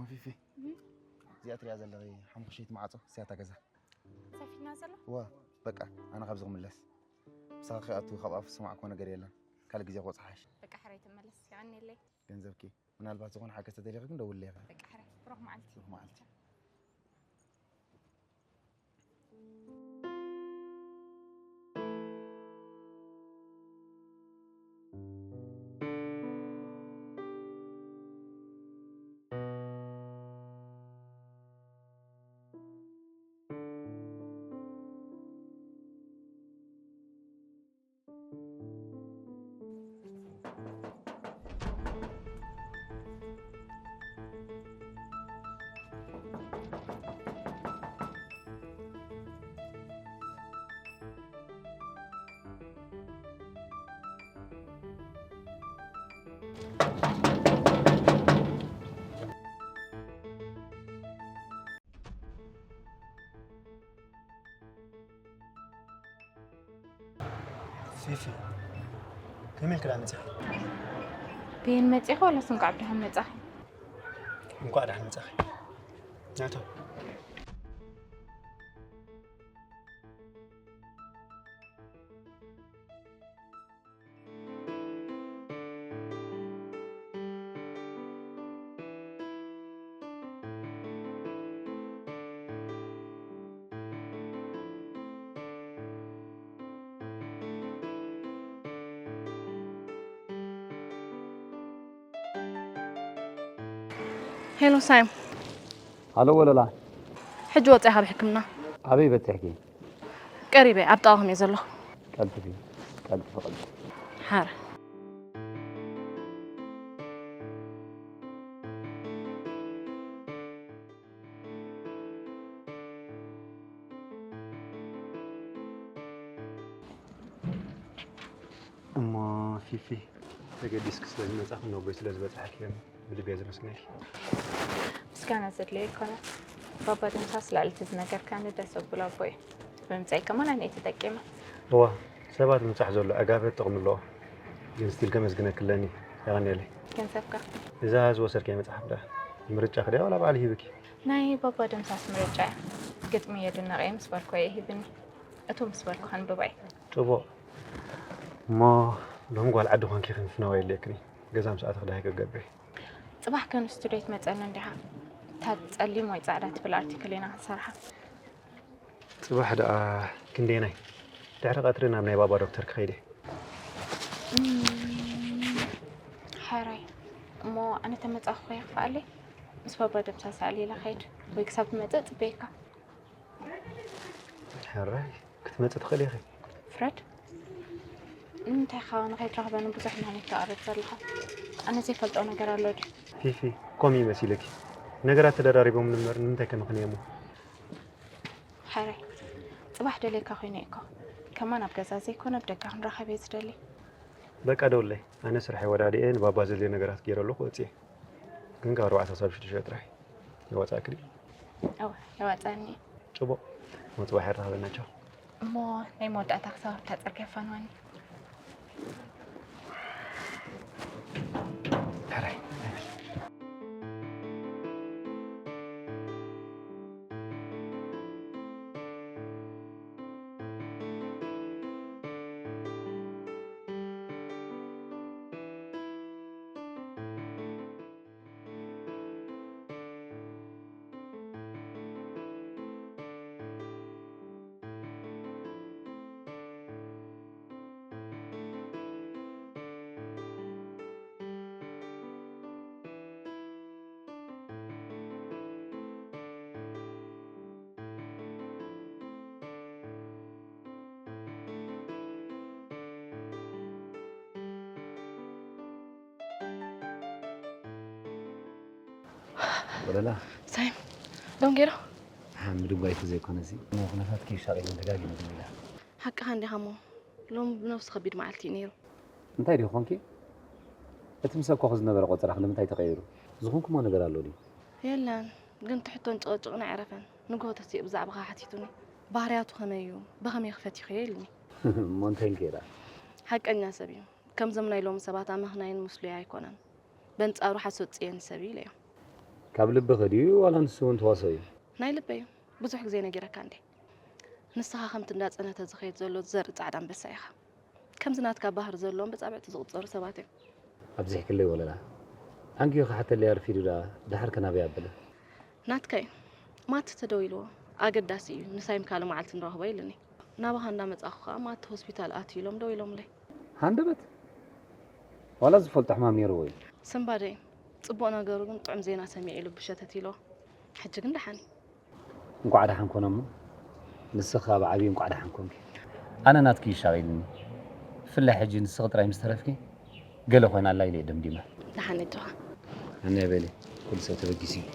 ፊፊ፣ እዚኣ ትሪኣ ዘለኺ ሓሙኽሽይቲ ማዕጾ፣ እዚኣ እታ ገዛ። ሰፊና ዘሎ? እዋ፣ በቃ፣ ኣነ ካብዚ ክምለስ። ምሳኺ ክኣቱ ካብ ኣፉ ዝሰማዕክዎ ነገር የለን። ካልእ ግዜ ክወጽእ ሓይሽ። በቃ፣ ሕራይ ትመለስ። የቐንየለይ። ገንዘብኪ፣ ምናልባት ዝኾነ ሓገዝ ተደሊኺ ግን ደውልለይ ኢኺ። በቃ፣ ሕራይ። ብሩኽ መዓልቲ። ብሩኽ መዓልቲ። ፊፊ፣ ከመይ ኢልኪ ደኣ መጺኺ? ብየን መጺኺ ዋላስ እንቋዕ ብደሓን መጻኺ? እንቋዕ ደሓን መጻኺ። ናቶ። ሄሎ ሳይም። ሃሎ ወለላ። ሕጂ ወፂኣ ካብ ሕክምና። ኣበይ በፂሕኪ? ቀሪበ ኣብ ጥቓኹም እየ ዘለኹ። ቀልጥፊ፣ ቀልጥፊ፣ ቀልጥፊ። ሓረ። እሞ ፊፊ፣ ተገዲስኪ ስለ ዝመጻእክን ነቦይ ስለ ዝበጻሕክዮም ብልቢ እየ ዘመስግነኪ። ምስጋና ዘድልዮ ኣይኮነን። ባባ ደምሳስ ልዕሊ እቲ ዝነገርካኒ ደስ ዘብል ኣቦ እዩ። ብምምጻእይ ከማን ኣነ እየ ተጠቂመ። እዋ፣ ሰባት ምብጻሕ ዘሎ ዕጋበት ጥቕሚ ኣለዎ። ግን ስቲል ከመስግነኪ ኣለኒ። የቐንየለይ። ገንዘብካ? እዛ ዝወሰድካያ መጽሓፍ ደኣ ምርጫኺ ድያ ዋላ ባዕሉ ሂብኪ? ናይ ባባ ደምሳስ ምርጫ እያ። ግጥሚ የድንቕ እየ ምስ በልኩ እየ ሂብኒ። እቱ ምስ በልኩ ከንብባ እየ። ጽቡቕ። እሞ ሎሚ ጓል ዓዲ ኾንኪ ክንፍናወ የድልየክን እዩ። ገዛ ምስ ኣተኺ ደሃይ ክገብር እየ። ጽባሕ ከን ስቱድዮ ትመጸኒ እንዲኻ። እታ ጸሊም ወይ ጻዕዳ ትብል ኣርቲክል ኢና ክንሰርሓ። ጽባሕ ደኣ ክንደየናይ? ድሕሪ ቀትሪ ናብ ናይ ባባ ዶክተር ክኸይድ እየ። እም፣ ሕራይ። እሞ ኣነ ተመጻእኩ ከየኽፍኣለይ? ምስ ባባ ደምሳስ ኣዕሊለ ከይድ ወይ ክሳብ ትመጽእ ጽበየካ። ሕራይ፣ ክትመጺ ትኽእሊ ኢኺ። ፍረድ፣ ንምንታይ ኢኻ ንኸይትረኽበኒ ብዙሕ ናህለይ ተቕርብ ዘለኻ? ኣነ ዘይፈልጦ ነገር ኣሎ ድዩ? ፊፊ፣ ከምኡ እዩ መሲሉኪ። ነገራት ተደራሪቦም እምበር ንምንታይ ከ ምኽንዮሞ? ሕራይ፣ ጽባሕ ደልየካ ኮይነ እኮ። ከማን ኣብ ገዛ ዘይኮነ ኣብ ደገ ክንራኸብ እየ ዝደሊ። በቃ ደውለይ። ኣነ ስርሐይ ወዳዲኤ ንባባ ዘድልዮ ነገራት ገይረ ኣለኹ ወጺኤ። ግን ካብ ኣርባዕተ ክሳብ ሽዱሽተ ጥራሕ። የዋጽኣኪ ድዩ? እወ፣ የዋጽኣኒ። ጽቡቕ። እሞ ጽባሕ የራኽበና። ቻው። እሞ ናይ መወዳእታ ክሳብ ኣብታ ጽርግያ ፋንዋኒ። ሕራይ። ወለላ። ሳይም፣ ዶንጌሮ። ሓ፣ ምድዋይ ተዘይኮነ እዚ፣ ኩነታትኪ ሻቒለን ደጋጊመ ዝብላ። ሓቅኻ እንዲኻ እሞ፣ ሎሚ ብነብሱ ከቢድ መዓልቲ እዩ ነይሩ። እንታይ ዲኺ ኮንኪ? እቲ ምስ ኣኮኺ ዝነበረ ቆጸራኺ ንምንታይ ተቐይሩ? ዝኾንኩሞ ነገር ኣሎ ድዩ? የለን፣ ግን እቲ ሕቶን ጭቕጭቕን ኣይዕረፈን። ንግሆ ተሲኡ ብዛዕባኻ ሓቲቱኒ። ባህርያቱ ከመይ እዩ? ብኸመይ ክፈትይኽዮ? ኢሉኒ። እሞ እንታይ ኢልክዮ ደኣ? ሓቀኛ ሰብ እዩ። ከምዞም ናይ ሎሚ ሰባት ኣመኽናይን ምስሉይ ኣይኮነን። በንጻሩ ሓሶት ጽየኒ ሰብ እዩ ኢለዮ። ካብ ልብኺ ድዩ ዋላ ንሱ እውን ተዋስኦ እዩ? ናይ ልበይ እዩ። ብዙሕ ግዜ ነጊረካ እንዴ? ንስኻ ከምቲ እንዳጸነተ ዝኸይድ ዘሎ ዝዘርእ ጻዕዳ ኣንበሳ ኢኻ። ከምዚ ናትካ ባህሪ ዘለዎም ብጻብዕቲ ዝቑጸሩ ሰባት እዮም። ኣብዚሕክለይ ወለላ። ኣንጊዩ ክሓተለይ ኣርፊዱ ደኣ፣ ደሓር ከ ናበይ ኣበለ? ናትካ እዩ። ማቲ ተደዊልዎ። ኣገዳሲ እዩ። ንሳይም ካልእ መዓልቲ ንረኽቦ ኢሉኒ። ናባኻ እንዳመጻኹ ከኣ ማቲ ሆስፒታል ኣትዩ ኢሎም ደዊሎምለይ። ሃንደበት? ዋላ ዝፈልጦ ሕማም ነይርዎ እዩ? ስንባደ እዩ። ጽቡቕ ነገሩ ግን ጥዑም ዜና ሰሚዑ ኢሉ ብሸተት ኢልዎ። ሕጂ ግን ደሓን እዩ። እንቋዕ ደሓን ኮነ እሞ ንስኺ ካብ ዓብዪ እንቋዕ ደሓን ኮንኪ። ኣነ ናትኪ ይሻቒልኒ። ብፍላይ ሕጂ ንስኺ ጥራይ ምስ ተረፍኪ ገለ ኮይና ኣላ ኢለ እየ ደምዲመ። ደሓን እጅኻ። ኣነ በሊ ኩሉ ሰብ ተበጊሱ እዩ።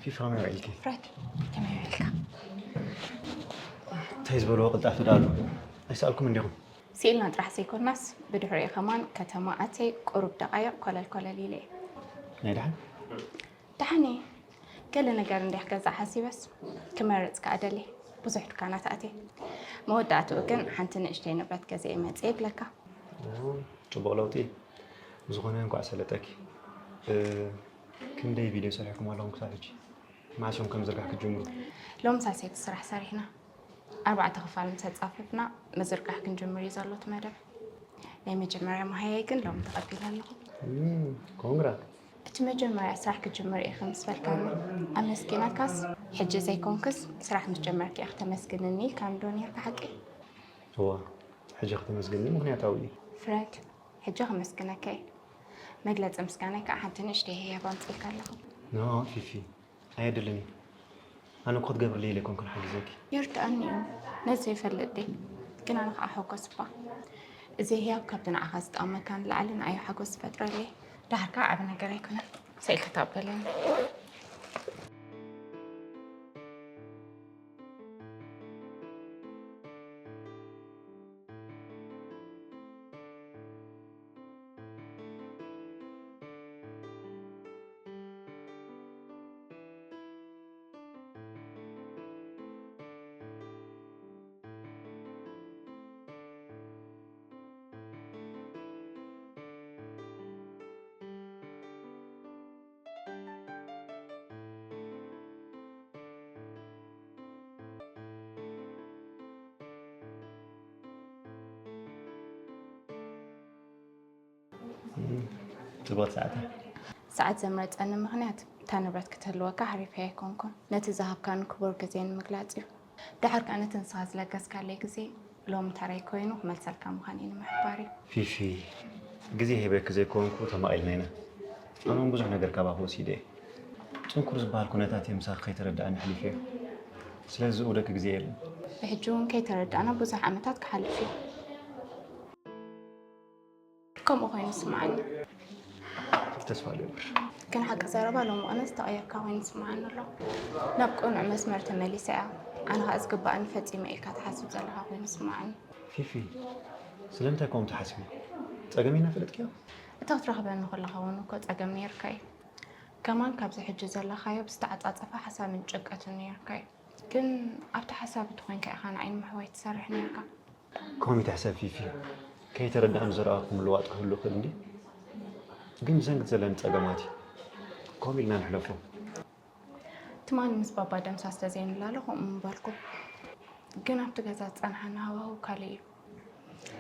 ፊፋ ከመይ ውዒልኪ? ፍረድ ከመይ ውዒልካ? እንታይ ዝበልዎ ቅልጣፊ ደኣ ኣሎ? ኣይሰኣልኩምን ዲኹም? ስኢልና ጥራሕ ዘይኮናስ ብድሕሪኡ ከማን ከተማ ኣትየ ቁሩብ ደቓይቕ ኮለል ኮለል ኢለ እየ። ናይ ደሓን? ደሓን እየ። ገለ ነገር እንድየ ክገዝእ ሓሲበስ ክመርጽ ከኣ ደልየ። ብዙሕ ድኳናት ኣትየ። መወዳእትኡ ግን ሓንቲ ንእሽተይ ንብረት ገዚኤ መጽየ ይብለካ። ጽቡቕ ለውጢ። ብዝኾነ እንኳዕ ሰለጠኪ። ክንደይ ቪድዮ ሰሪሕኩም ኣለኹም ክሳብ ሕጂ? መዓስ እዮም ከም ምዝርጋሕ ክትጅምሩ? ሎም ሳልሰይቲ ስራሕ ሰሪሕና። ኣርባዕተ ክፋል ምስ ኣጻፈፍና ምዝርጋሕ ክንጅምር እዩ ዘሎ እቲ መደብ። ናይ መጀመርያ መሃያይ ግን ሎም ተቐቢለ ኣለኹ። ኮንግራ። እቲ መጀመርያ ስራሕ ክትጅምር ኢኺ ምስ በልካኒ ኣመስጊነካስ ሕጂ ዘይኮንክስ ስራሕ ምስ ጀመርኪ ኢኺ ተመስግንኒ ኢልካኒ ዶ ነይርካ ሓቂ? እዋ ሕጂ ከተመስግንኒ ምኽንያታዊ እዩ። ፍረድ ሕጂ ከመስግነካ እየ። መግለጺ ምስጋናይ ከዓ ሓንቲ ንእሽተይ ህያብ ኣምፅኢልካ ኣለኹ። ኖ ፊፊ ኣየድልን እዩ። ኣነ እኮ ክትገብርለይ ኢለ ኣይኮንኩን ሓጊዘኪ። ይርድኣኒ እዩ ነዚ ይፈልጥ ድየ? ግን ኣነ ከዓ ሕጎስ እባ እዚ ህያብ ካብቲ ንዓኻ ዝጠቕመካ ንላዕሊ ንዓይ ሓጎስ ዝፈጥረለይ። ደሓር ከዓ ዓቢ ነገር ኣይኮነን። ስኢልካ ተቐበለኒ። ጽቡቕ ሰዓት። ሰዓት ዘምረጸኒ ምኽንያት እታ ንብረት ክትህልወካ ሓሪፈያ ኣይኮንኩን፣ ነቲ ዝሃብካኒ ክቡር ግዜ ንምግላጽ እዩ። ደሓር ከኣ ነቲ ንስኻ ዝለገስካለይ ግዜ ሎሚ ተራይ ኮይኑ ክመልሰልካ ምዃነይ ንምሕባር እዩ። ፊፊ፣ ግዜ ሂበኪ ዘይኮንኩ ተማቒልና ኢና። ኣነ እውን ብዙሕ ነገር ካባኺ ወሲደ እየ። ጽንኩር ዝበሃል ኩነታት እየ ምሳኺ ከይተረድኣኒ ኣሕሊፈዮ። ስለዚ ዝእውደኪ ግዜ የለን። ብሕጂ እውን ከይተረዳእና ብዙሕ ዓመታት ክሓልፍ እዩ። ከምኡ ኮይኑ ይስምዓኒ። ተስፋ ልገብር። ግን ሓቂ ዘረባ ሎሚ ቅነ ዝተቐየርካ ኮይኑ ይስምዓኒ ኣሎ። ናብ ቅኑዕ መስመር ተመሊሰ እያ። ኣነ ኸኣ ዝግብኣኒ ፈጺመ ኢልካ ትሓስብ ዘለኻ ኮይኑ ይስምዓኒ። ፊፊ፣ ስለምንታይ ከምኡ ትሓስቢ? ጸገመይ እናፈለጥክዮ? እታ ክትረኽበኒ ከለኻ እውን እኮ ጸገም ነይርካ እዩ። ከማን ካብዚ ሕጂ ዘለኻዮ ብዝተዓጻጸፈ ሓሳብን ጭንቀትን ነይርካ እዩ። ግን ኣብቲ ሓሳብ እቲ ኮይንካ ኢኻ ንዓይ ንምሕዋይ ትሰርሕ ነይርካ። ኮሚት ሕሰብ ፊፊ፣ ከይተረዳእኒ ዝረኣኹ ምልዋጥ ክህሉ ይኽእል እንድዩ። ግን ብሰንኪ እቲ ዘለኒ ጸገማት እዩ። ኮም ኢልና ንሕለፎ። ትማሊ ምስ ባባ ደምሳስ ተዘይንላለ ከምኡ ምበልኩ። ግን ኣብቲ ገዛ ዝጸንሓና ሃዋህው ካልእ እዩ።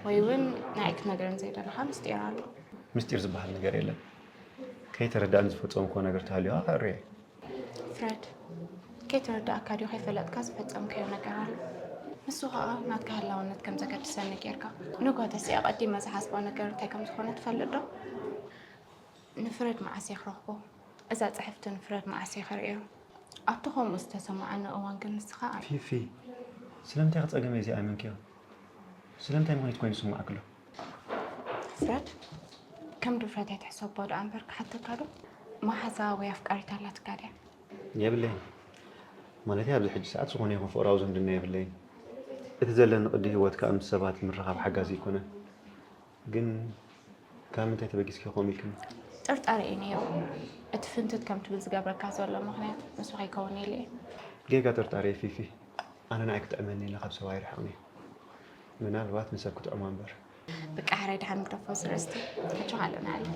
ወይ እውን ንዓይ ክትነግረኒ ዘይደለኻ ምስጢር ኣሎ። ምስጢር ዝበሃል ነገር የለን። ከይተረዳእኒ ዝፈጸምክዎ ነገር ተሃልዩ ከኣ ክእርዮ እየ። ፍረድ፣ ከይተረዳእካ ድዩ ከይፈለጥካ ዝፈጸምካዮ ነገር ኣሎ? ንሱ ኸኣ ናትካ ህላውነት ከም ዘገድሰኒ ጌርካ። ንግሆ ተሲኣ ቀዲመ ዝሓስቦ ነገር እንታይ ከም ዝኾነ ትፈልጥ ዶ? ንፍረድ መዓስ እየ ክረኽቦ? እዛ ጽሕፍቲ ንፍረድ መዓስ እየ ክርእዮ? ኣብቲ ከምኡ ዝተሰማዓኒ እዋን ግን ንስኻ ኣብ ፊፊ፣ ስለምንታይ ክጸገመ እዚ ኣመንክዮ? ስለምንታይ ምኽኒት ኮይኑ ዝስማዓክሎ? ፍረድ፣ ከም ድፍረት ኣይትሕሰቦ ደኣ እምበር ክሓተካ ዶ? መሓዛ ወይ ኣፍቃሪት ኣላትካ ድያ? የብለይን። ማለተይ ኣብዚ ሕጂ ሰዓት ዝኾነ ይኹን ፍቕራዊ ዝምድና የብለይን። እቲ ዘለኒ ቅዲ ህይወት ከኣ ምስ ሰባት ምርኻብ ሓጋዚ ኣይኮነን። ግን ካብ ምንታይ ተበጊስኪ ከምኡ ኢልክኒ? ጥርጣረ እዩ ነይሩ። እቲ ፍንትት ከም ትብል ዝገብረካ ዘሎ ምኽንያት ንሱ ከይከውን ኢለ እየ። ጌጋ ጥርጣረ እየ ፊፊ። ኣነ ንዓይ ክጥዕመኒ ኢለ ካብ ሰብ ኣይርሕቕን እየ። ምናልባት ንሰብ ክጥዕሞ እምበር። ብቃ ሕራይ ደሓን ግደፎ ስረስቲ። ሕጂ ኣለና ኣለ።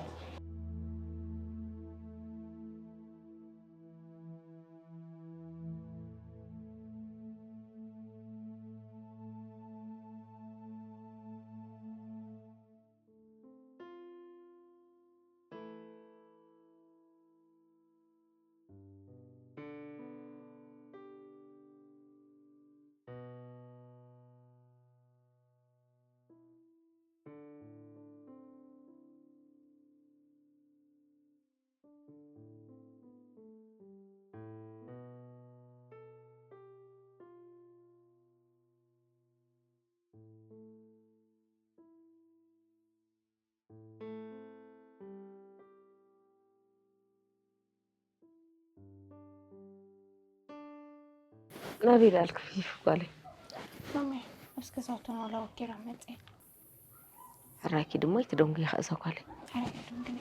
ናበይ ደኣልኪ ፊፊ ጓለይ? ማሚ፣ ምስ ገዛውትና ዋላ ወኪራ መፅእ። ሕራይኪ ድማ ኣይትደንጉ ይኸእሰ ጓለይ። ሕራይ ኣይደንግን።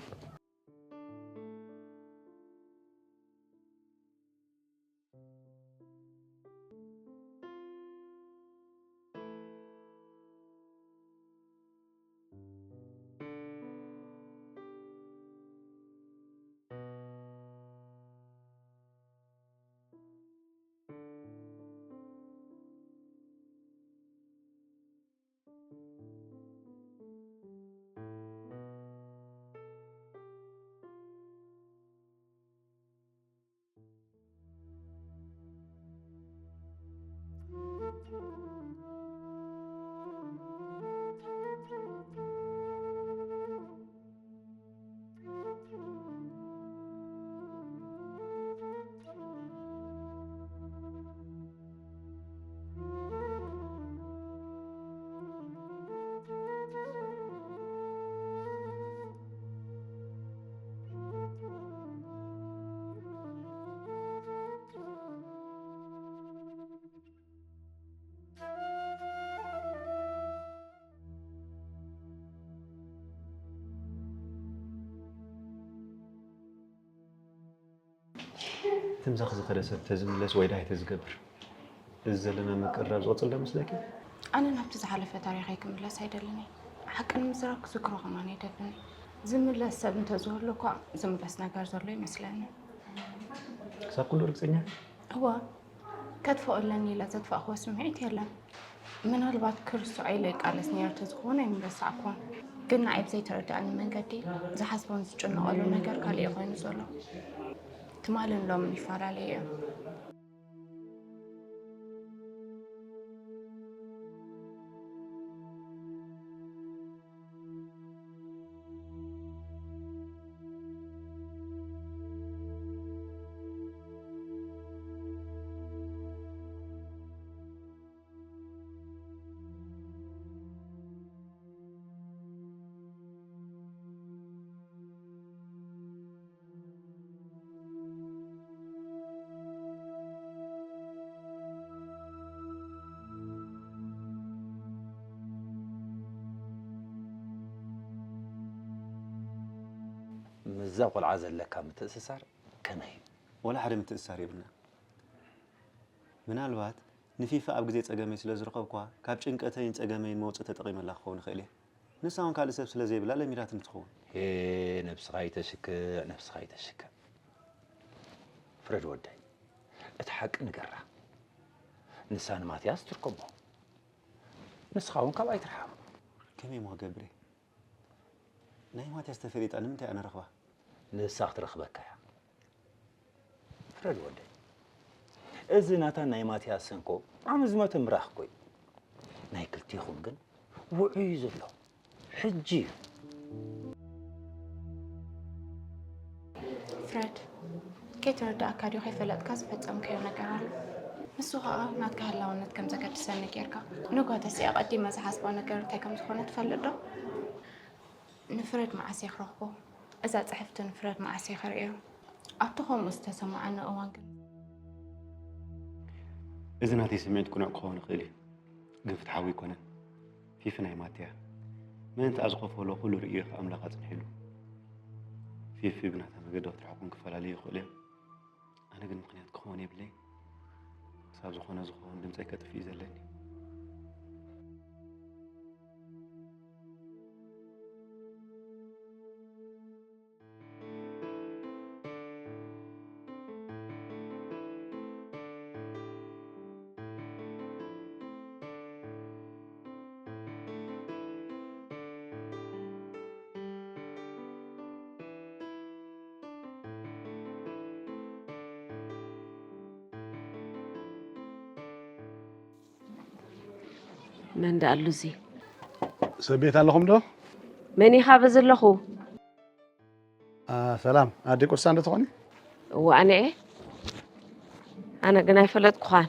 ትምዛኽ ዝኸደ ሰብ ተዝምለስ ወይ ዳይ ተዝገብር፣ እዚ ዘለና ምቅርራብ ዝቕጽል ዶ መስለኪ? ኣነ ናብቲ ዝሓለፈ ታሪኸይ ክምለስ ኣይደልን እየ። ሓቂ ንምዝራብ ክዝክሮ ከማን ኣይደልን እየ። ዝምለስ ሰብ እንተዝህሉ እኳ ዝምለስ ነገር ዘሎ ይመስለኒ። ክሳብ ክንዱ ርግጸኛ? እወ፣ ከጥፍኦ ኣለኒ ኢለ ዘጥፋእክዎ ስምዒት የለን። ምናልባት ክርስዖ ኢለ ይቃለስ ነይረ ተዝኸውን ኣይምረሳዕክዎን። ግን ንዓይ ብዘይተረድኣኒ መንገዲ ዝሓስቦን ዝጭነቐሉ ነገር ካልእ እዩ ኮይኑ ዘሎ። ትማልን ሎምን ይፈላለዩ እዮም። ምስዛ ቆልዓ ዘለካ ምትእስሳር ከመይ እዩ? ወላ ሓደ ምትእስሳር የብልና። ምናልባት ንፊፊ ኣብ ግዜ ጸገመይ ስለ ዝረኸብኳ፣ ካብ ጭንቀተይን ጸገመይን መውጽኢ ተጠቒመላ ክኸውን ይኽእል እየ። ንሳ እውን ካልእ ሰብ ስለ ዘይብላ ለሚዳትኒ ትኸውን። ሄ፣ ነብስኻ ይተሽክዕ፣ ነብስኻ ይተሽክዕ። ፍረድ ወደይ፣ እቲ ሓቂ ንገራ። ንሳ ንማትያስ ትርከቦ። ንስኻ እውን ካብኣ ኣይትርሓቕ። ከመይ እሞ ክገብር እየ? ናይ ማትያስ ተፈሊጣ ንምንታይ ኣነ ረኽባ? ንሳ ክትረኽበካ እያ። ፍረድ ወደይ፣ እዚ ናታ ናይ ማትያስ እንኮ ዓመዝመተ ምራኽ እኮ እዩ። ናይ ክልቴኹም ግን ውዑይ እዩ ዘሎ። ሕጂ እዩ። ፍረድ፣ ከይተረዳእካ ድዩ ከይፈለጥካ ዝፈጸምካዮ ነገር ኣሎ? ንሱ ኸኣ ናትካ ህላውነት ከም ዘገድሰኒ ጌርካ። ንግሆ ተሲኣ ቀዲመ ዝሓስቦ ነገር እንታይ ከም ዝኾነ ትፈልጥ ዶ? ንፍረድ መዓስ እየ ክረኽቦ? እዛ ጽሕፍቲ ንፍረድ መዓስ እየ ክርእዮ? ኣብቲ ከምኡ ዝተሰማዓኒ እዋን ግን እዚ ናተይ ስምዒት ቅኑዕ ክኸውን ይኽእል እዩ፣ ግን ፍትሓዊ ኣይኮነን። ፊፊ ናይ ማትያ ምእንትኣ ዝኸፈሎ ኩሉ ርእዩ ከኣምላኽ ኣጽኒሕሉ። ፊፊ ብናታ መገዲ ክትርሕቁን ክፈላለዩ ይኽእሉ እዮም። ኣነ ግን ምኽንያት ክኸውን የብለይን። ክሳብ ዝኾነ ዝኸውን ድምፀይ ከጥፍእ እዩ ዘለኒ። መን ደኣ ኣሉ እዚ? ሰብ ቤት ኣለኹም ዶ? መን ኢኻ በዚ ኣለኹ? አ፣ ሰላም ኣዴ ቅዱሳን ዶ ትኾኒ? እወ ኣነ እየ። ኣነ ግን ኣይፈለጥኩኻን።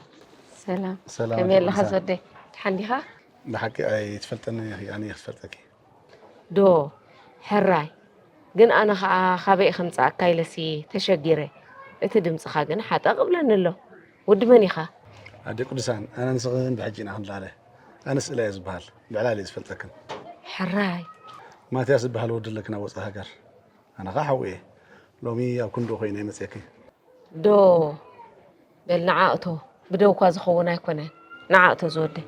ሰላም። ሰላም ከመይ ኣዴ ኣለኻ ቅዱሳን። ዘደይ? ደሓን ዲኻ? ብሓቂ ኣይትፈልጠኒ ኢኺ፣ ኣነ እየ ክፈልጠኪ። ዶ ሕራይ ግን ኣነ ኸዓ ካበይ ከምፅኣካ ኢለሲ ተሸጊረ። እቲ ድምፅኻ ግን ሓጠቕ እብለኒ ኣሎ። ወዲ መን ኢኻ? ኣዴ ቅዱሳን ኣነ ንስኽን ብሕጂ ኢና ክንላለ። ኣነ ስእላ እየ ዝበሃል፣ ብዕላል እየ ዝፈልጠክን። ሕራይ ማትያስ ዝበሃል ወዲ ኣለክን ኣብ ወፃኢ ሃገር። ኣነ ኸዓ ሓው እየ። ሎሚ ኣብ ክንዱ ኮይነ መፅየኪ። ዶ በል ንዓ እቶ። ብደው እኳ ዝኸውን ኣይኮነን። ንዓ እቶ ዝወደይ።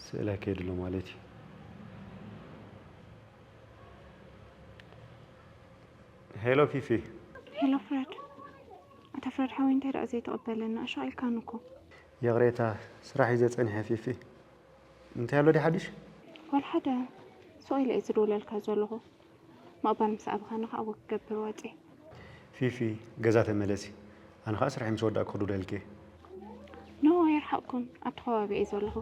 ስእላይ ከይድሎ ማለት እዩ። ሄሎ ፊፊ። ሄሎ ፍረድ። ኣታ ፍረድ ሓወይ እንታይ ደኣ ዘይተቐበለና? ኣሻቒልካኒ እኮ። ይቕሬታ፣ ስራሕ ሒዘ ጸኒሐ ፊፊ። እንታይ ኣሎ ድዩ ሓድሽ? ዋላ ሓደ። ስቕ ኢለ እየ ዝድውለልካ ዘለኹ። ምቕባል ምስ ኣብኻኒ ከዓ ወክ ክገብር ወፅየ። ፊፊ፣ ገዛ ተመለሲ። ኣነ ከዓ ስራሐይ ምስ ወዳእኩ ክድውለልኪ እየ። ኖ፣ ኣይርሓቕኩን። ኣብቲ ከባቢ እየ ዘለኹ።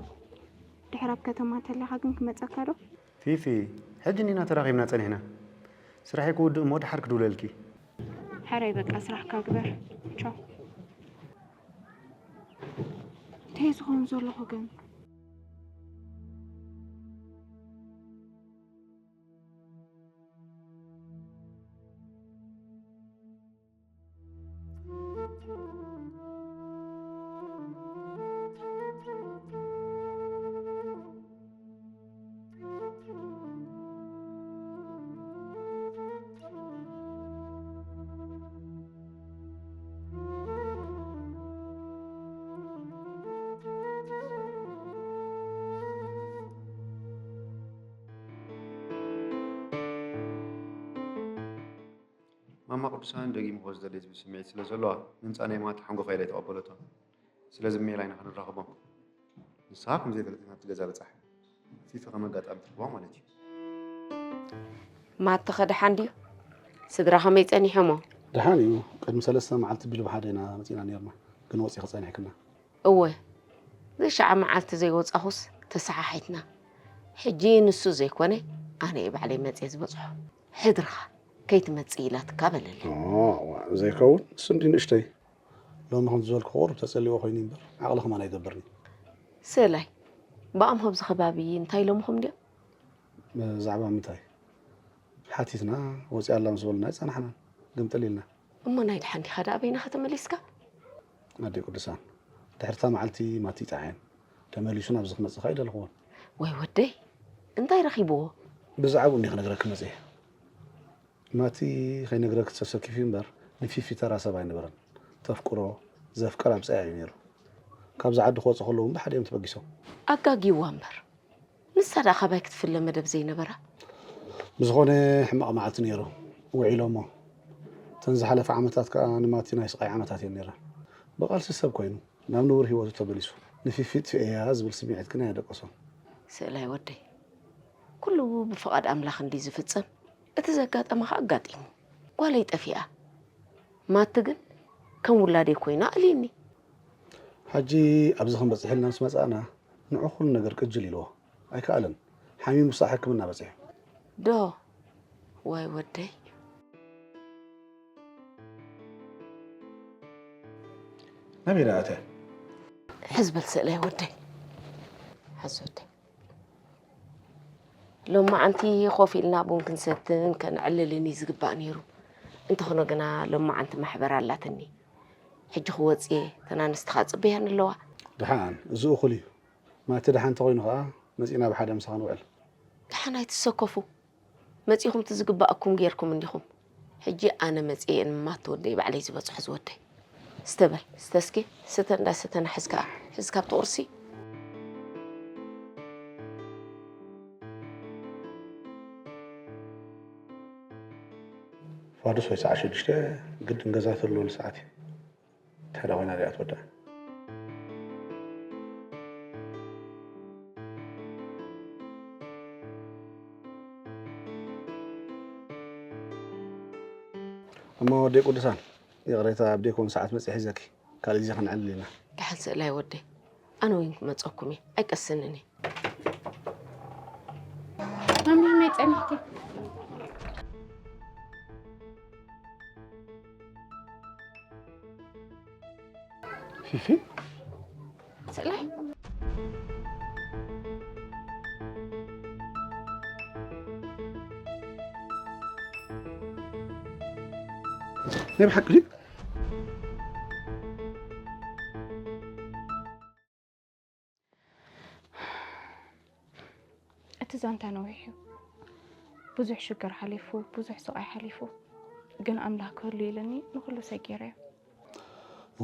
ድሕር ኣብ ከተማ እንተለኻ ግን ክመፀካ ዶ? ፊፊ፣ ሕጂ እኒና ተራኺብና ጸኒሕና። ስራሐይ ክውድእ እሞ ድሓር ክድውለልኪ። ሕራይ በቃ ስራሕካ ግበር። ቻው። እንታይ ዝኸውን ዘለኹ ግን? ማማ ቅዱሳን ደጊምዎ ዝደሊ ዝብል ስምዒት ስለ ዘለዋ፣ ምምጻእ ናይ ማቲ ሓንጎፋ ኢላ ኣይተቐበለቶን። ስለዚ ሜላ ኢና ክንራኸቦም። ንስኻ ከም ዘይፈለጥካ ናብቲ ገዛ በጻሕ። ፊፊ ከም ኣጋጣሚ ትረኽባ ማለት እዩ። ማትኸ ደሓን ድዩ? ስድራ ከመይ ጸኒሖሞ? ደሓን እዩ። ቅድሚ ሰለስተ መዓልቲ ቢሉ ብሓደ ኢና መጺና ነርና፣ ግን ወጺኺ ጸኒሕክና። እወ፣ ዘሻዓ መዓልቲ ዘይወጻኹስ ተሰሓሒትና። ሕጂ ንሱ ዘይኮነ ኣነ እየ ባዕለይ መጽየ ዝበጽሖ። ሕድርኻ ከይትመጽእ ኢላትካ በለለይ። ኦ፣ ዋ፣ ዘይከውን እሱ እንዲ ንእሽተይ። ሎሚ ከም ዝበልኩ ቁሩብ ተጸሊዎ ኮይኑ እምበር ዓቕሊ ከማን ኣይገብርኒ። ስእላይ፣ ብኣም ኣብዚ ከባቢ እንታይ ኢሎምኹም ድዮም? ብዛዕባ ምንታይ? ሓቲትና ወፂኣ ኣላ ምስ በሉና ኣይፀናሕናን፣ ግምጥል ኢልና። እሞ ናይ ደሓን ዲኻ ደኣ በይንኻ ተመሊስካ? ኣደይ ቅዱሳን፣ ድሕርታ መዓልቲ ማቲ ይጠዓየን፣ ተመሊሱ ናብዚ ክመፅእ ከኣ ኣይደለኽዎን። ወይ ወደይ፣ እንታይ ረኺብዎ? ብዛዕባኡ እንዲ ክነግረኪ መፅየ። ማቲ ከይነግረኪ ተሰኪፉ እምበር ንፊፊ ተራ ሰብ ኣይነበረን። ተፍቅሮ፣ ዘፍቅር ኣብፀያ እዩ ነይሩ። ካብዚ ዓዲ ክወፁ ከለዉ እውን ብሓደ እዮም ተበጊሶም። ኣጋጊዋ እምበር። ንሳ ደኣ ካባይ ክትፍለ መደብ ዘይነበራ? ብዝኾነ ሕማቕ መዓልቲ ነይሩ፣ ውዒሎሞ። እተን ዝሓለፈ ዓመታት ከኣ ንማቲ ናይ ስቓይ ዓመታት እየን ነይረን። ብቓልሲ ሰብ ኮይኑ ናብ ንቡር ህይወቱ ተመሊሱ። ንፊፊ ጥፊኤያ ዝብል ስምዒት ግን ኣየደቀሶን። ስእላይ ወደይ፣ ኩሉ ብፍቓድ ኣምላኽ እንዲ ዝፍጸም፣ እቲ ዘጋጠመ ኸኣ ኣጋጢሙ። ጓለይ ጠፊኣ። ማቲ ግን ከም ውላደይ ኮይና ኣልዩኒ። ሕጂ ኣብዚ ክንበጽሕ ኢልና ምስ መጻእና፣ ንዑ ኩሉ ነገር ቅጅል ኢልዎ። ኣይከኣለን። ሓሚሙ ሳዕ ሕክምና በጺሑ። ዶ? ዋይ ወደይ። ናበይ ደኣ ኣትያ? ሕዝ በል ስእላይ ወደይ። ሕዝ ወደይ። ሎማዓንቲ ኮፍ ኢልና ቡን ክንሰትን ከነዕልልን እዩ ዝግባእ ነይሩ። እንተኾነ ግና ሎማዓንቲ ማሕበር ኣላትኒ። ሕጂ ክወጽእ እየ፣ እተን ኣንስቲ ኸኣ ጽበያን ኣለዋ። ደሓን፣ እዚ እኹል እዩ። ማቲ ደሓን እንተኾይኑ ኸኣ መጺእና ብሓደ ምሳኻ ንውዕል። ደሓን ኣይትሰከፉ። መጺኹም እቲ ዝግባኣኩም ጌርኩም እንዲኹም። ሕጂ ኣነ መጺኤ ንማቲ ወደይ ባዕለይ ዝበጽሖ ዝወደይ። ስተ በል፣ ስተ እስኪ፣ ስተ እንዳሰተ ንሕዝ ከኣ፣ ሕዝ ካብቲ ቁርሲ። ፋዱስ ወይ ሰዓት ሽዱሽተ ግድን ገዛ ተልወሉ ሰዓት እዩ። እንታይ ደኣ ኮይና እዚኣ ትወድኣ? እሞ ወደይ ቅዱሳን፣ ይቕሬታ ኣብ ደይኮን ሰዓት መጺእ ሒዘኪ፣ ካልእ ግዜ ክንዕልል ኢና። ደሓን ስእላይ ወደይ፣ ኣነ እውን ክመጸኩም እየ፣ ኣይቀስንን እየ። ማሚ፣ መይ ጸኒሕኪ? ፊፊ? ስእላይ? ናይ ብሓቂ ድዩ? እቲ ዛንታ ነዊሕ እዩ። ብዙሕ ሽግር ሓሊፉ፣ ብዙሕ ስቓይ ሓሊፉ። ግን ኣምላኽ ክህሉ ኢሉኒ ንኹሉ ሰጊረዮ።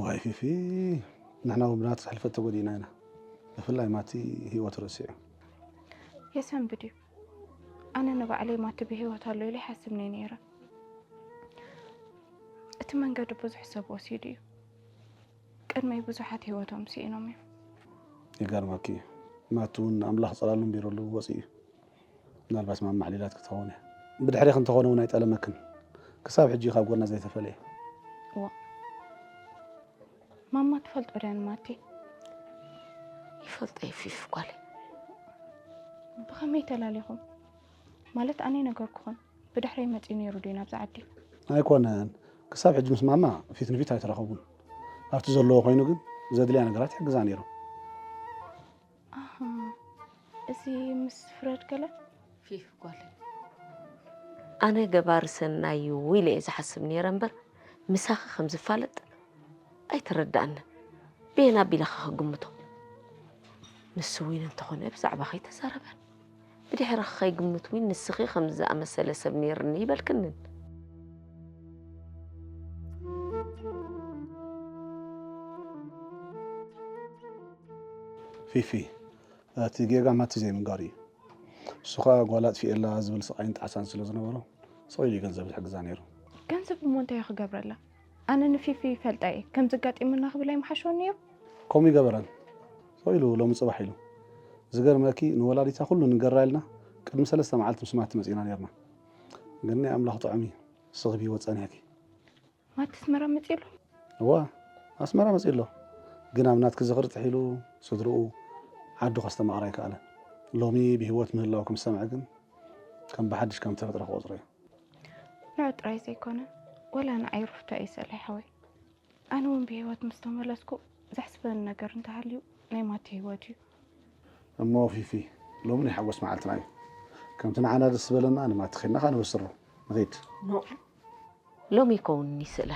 ዋይ ፊፊ፣ ንሕና እውን ብናቱ ሕልፈት ተጎዲእና ኢና። ብፍላይ ማቲ ህይወቱ ረሲዑ። የሰንብድ እዩ። ኣነ ንባዕለይ ማቲ ብህይወት ኣሎ ኢለ ይሓስብ ነይ ነይረ። እቲ መንገዲ ብዙሕ ሰብ ወሲዱ እዩ። ቅድመይ ብዙሓት ህይወቶም ስኢኖም እዮም። ይገርመኪ እዩ። ማቲ እውን ኣምላኽ ጽላሉ ኣንቢሩሉ ወጺኡ እዩ። ምናልባት ማማ ኣዕሊላት ክትኸውን እያ። ብድሕሬኺ እንተኾነ እውን ኣይጠለመክን። ክሳብ ሕጂ ካብ ጎና ዘይተፈለየ። እዋ። ማማ ትፈልጦ ድያ ንማቲ? ይፈልጦ እዩ ፊፊ ጓለይ። ብኸመይ ተላሊኹም? ማለት ኣነ ነገርኩኹም። ብድሕረይ መጺኡ ነይሩ ድዩ ናብዚ ዓዲ? ኣይኮነን። ክሳብ ሕጂ ምስ ማማ ፊት ንፊት ኣይተራኸቡን። ኣብቲ ዘለዎ ኮይኑ ግን ዘድልያ ነገራት ይሕግዛ ነይሩ። ኣሃ፣ እዚ ምስ ፍረድ ገለ? ፊፍ ጓለይ፣ ኣነ ገባሪ ሰናይ እዩ ኢለ እየ ዝሓስብ ነይረ እምበር፣ ምሳኺ ከም ዝፋለጥ ኣይተረድኣንን። በየን ኣቢለ ኸ ክግምቶ? ንሱ እውን እንተኾነ ብዛዕባኺ ኣይተዛረበን። ብድሕርኺ ከይግምት እውን ንስኺ ከምዚ ዝኣመሰለ ሰብ ነይርኒ ይበልክንን። ፊፊ፣ እቲ ጌጋ ማቲ ዘይምንጋሩ እዩ። እሱ ኸኣ ጓል ኣጥፊኤላ ዝብል ስቓይን ጣዕሳን ስለ ዝነበሮ፣ ስቕ ኢሉ እዩ ገንዘብ ዝሕግዛ ነይሩ። ገንዘብ እሞ እንታይ እዩ ክገብረላ? ኣነ ንፊፊ ይፈልጣ እየ፣ ከምዚ ኣጋጢሙና ክብል ኣይምሓሸወን ነይሩ? ከምኡ ይገበረን። ስቕ ኢሉ ሎሚ ጽባሕ ኢሉ። ዝገርመኪ፣ ንወላዲታ ኩሉ ንገራ ኢልና ቅድሚ ሰለስተ መዓልቲ ምስ ማቲ መጺእና ነይርና። ግን ናይ ኣምላኽ ጥዑም እዩ፣ ንስኺ ብህይወት ጸኒሕኪ። ማቲ ኣስመራ መጺኡ ኣሎ? እዋ፣ ኣስመራ መጺኡ ኣሎ። ግን ኣብ ናትኪ ዝኽሪ ጥሒሉ ስድርኡ ዓዱ ከስተማቕር ኣይከኣለን። ሎሚ ብህይወት ምህላውኪ ምስ ሰምዐ ግን ከም ብሓድሽ ከም ተፈጥረ ክቖጽሮ እዩ። ንዑ ጥራይ ዘይኮነ፣ ወላ ንዓይ ሩፍታ እዩ ሰላይ ሓወይ። ኣነ እውን ብህይወት ምስ ተመለስኩ ዘሕስበኒ ነገር እንተሃልዩ ናይ ማቲ ህይወት እዩ። እሞ ፊፊ፣ ሎሚ ናይ ሓጎስ መዓልትና እዩ። ከምቲ ንዓና ደስ ዝበለና ንማቲ ኸድና ኸዓ ንብስሮ ንኸይድ። ሎሚ ይከውንኒ ስእለ